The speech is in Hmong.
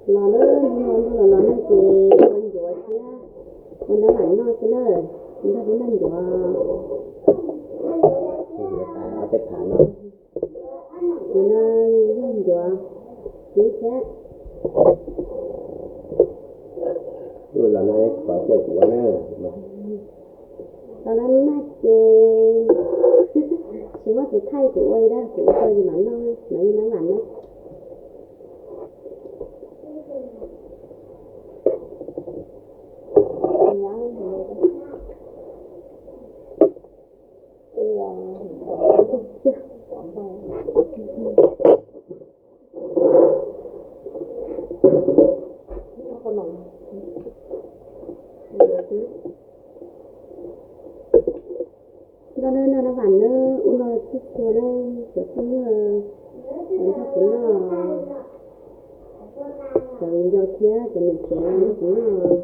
Los na, hnub no ntuj los los nag ces ua ncuav thiab ua nab vam noj xwb na. Nrog peb noj ncuav. Ncuav tas ob peb phav no. Ces no yog ncuav tib thiab. Ntuj los nag pov cawm kuv ua na. Los nag ces tsis muaj tus thaij kuv ua li na, kuv ua tau li mam noj, mam li nab vam na. Noj na, noj nab vam na, ua no txhua txhua na, cov phooj ywg, nrog kuv noj, cov viv ncaus thiab cov niam tsev nrog kuv noj.